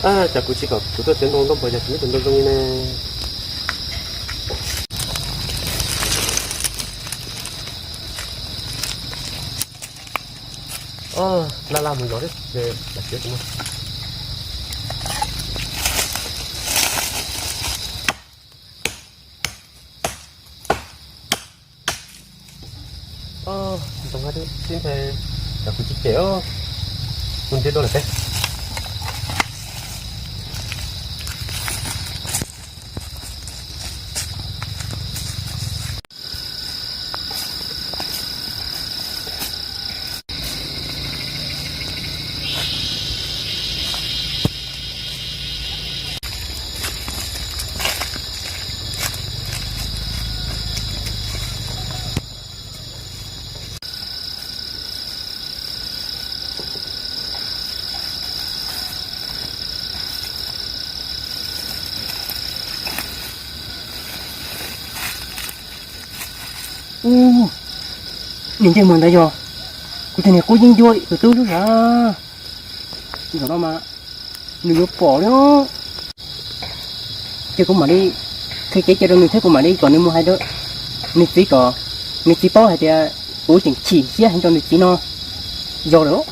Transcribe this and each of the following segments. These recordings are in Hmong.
Cas kuv tsis kom kuv tuaj txiav ntoo nrog npawg, yog tsis muaj tus ntoo zoo li ne. Laj laj mus zov thiab, lam txiav tus no. Ntoo sib nthe, kuv tsis cem, kuv ntiab dua lawm peb. Ub, niag ntsej muag ntawd yog kuv tus niag qub yeeb ncuab tus tub lub sav. Zaum no mas nws yuav pom li. Ces kuv mam li qhia kev cia rau nws thiab, kuv mam li kom nws mus hais rau nws txiv kom nws txiv paub hais tias kuv tseem chim siab heev rau nws txiv no. Yog lawm.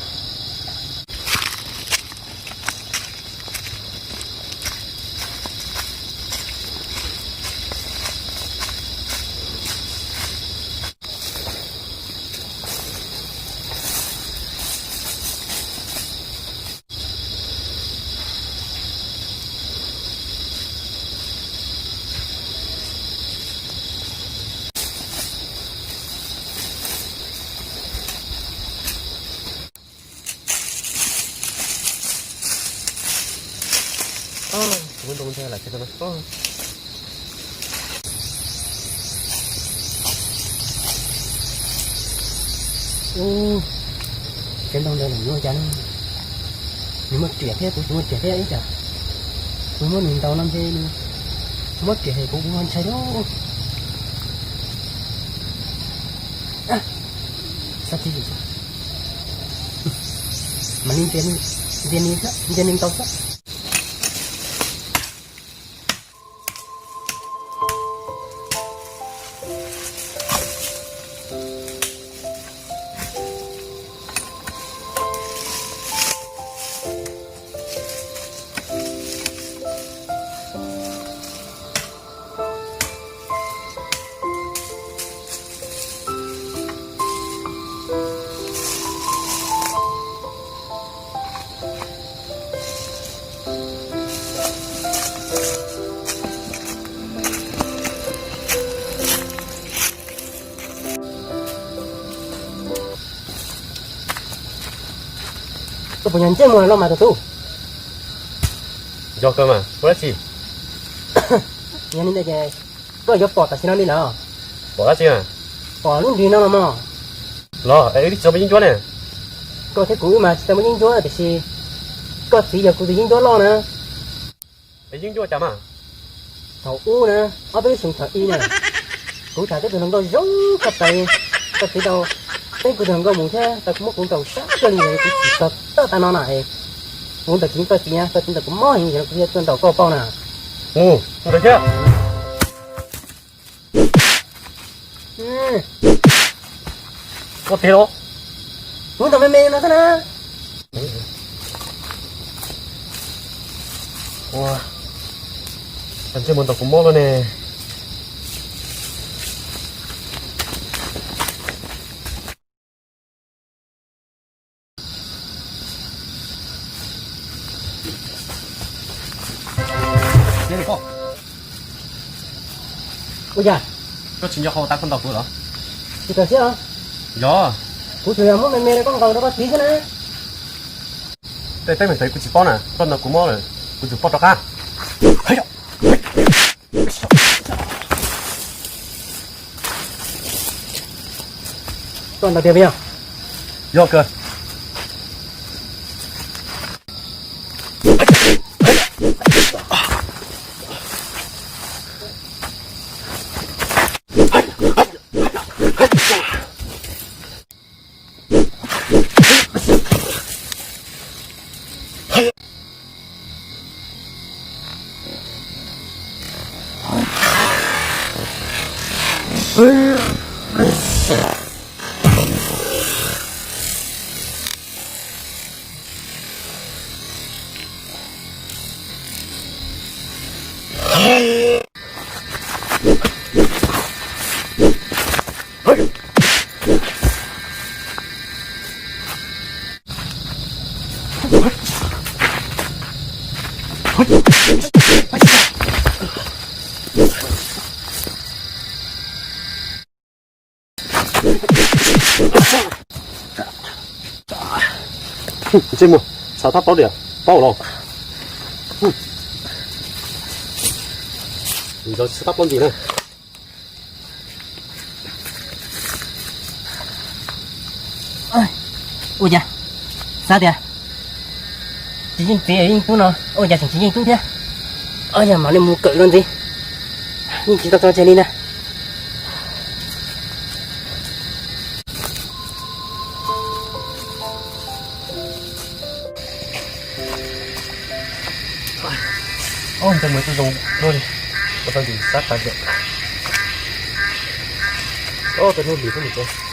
Ub, tsev ntoo ntawd lawm yuav cas ne? Nws muaj riam thiab kuv tsis muaj riam thiab ib tsam kuv muab nws ntaus no ntshe nws muab riam es kuv kuv ho ntshai thiab. Xav tsis, mam li ntsia nws, ntsia nws xwb, ntsia nws ntaus xwb. Koj puas yog ntsej muag los mas tus tub? Yog kawg mas, ua dab tsi? Yog li ntawd ces koj yuav pom tam sim no li los? Pom dab tsi? Pom lub nrig no los mas. Los es wb tsis tau muaj yeeb ncuab ne. Koj thiab kuv wb mas tsis tau muaj yeeb ncuab tiam sis koj txiv yog kuv tus yeeb ncuab loj na. Es yeeb ncuab cas mas? Thaum ub na, ob peb lub xyoo thaum ub na, kuv tham tau tus hluas nkauj zoo koj txiv, koj txiv tau teeb kuv tus hluas nkauj mus thiab tau muab kuv ntaus sab kawg li, kuv tsis tau txog tag no na. Kuv ntaus tsis yeej koj txiv na, koj txiv ntaus kuv mob heev, kuv thiaj tuaj ntaus koj pauj na. Mus, mus ntawd thiab. Koj tiag los? Kuv ntaus me me no xwb na. Ua, ntsej muag ntaus kuv mob lawm ne. Ua cas? Koj tsis nco qab tab koj ntaus kuv los? Tsis tawm siab os. Yog. Kuv tsuas yog muab me me rau koj nkaus rau koj txiv xwb na. Tej teeb meem ntawd kuv tsis paub na, koj ntaus kuv mob lawm, kuv tsum poj rov qab. Koj ntaus tiag puas yog? Yog kawg. Ntsej muag, xav thab plaub diam, paub los. Ntsej muag, xav thab plaub ntsis na. Ua cas xav tias tsis yeej txiv yeej tub no, ua cas tseem tsis yeej tub thiab? Ua cas mam li mus kawm los ntxiv, yeej tsis tau tso tseg li na. Ub, ntsej muag tub zoo luaj li, ua tau ntsis sab tas lawm. Ub, tus hnub lwm hnub mus tsev.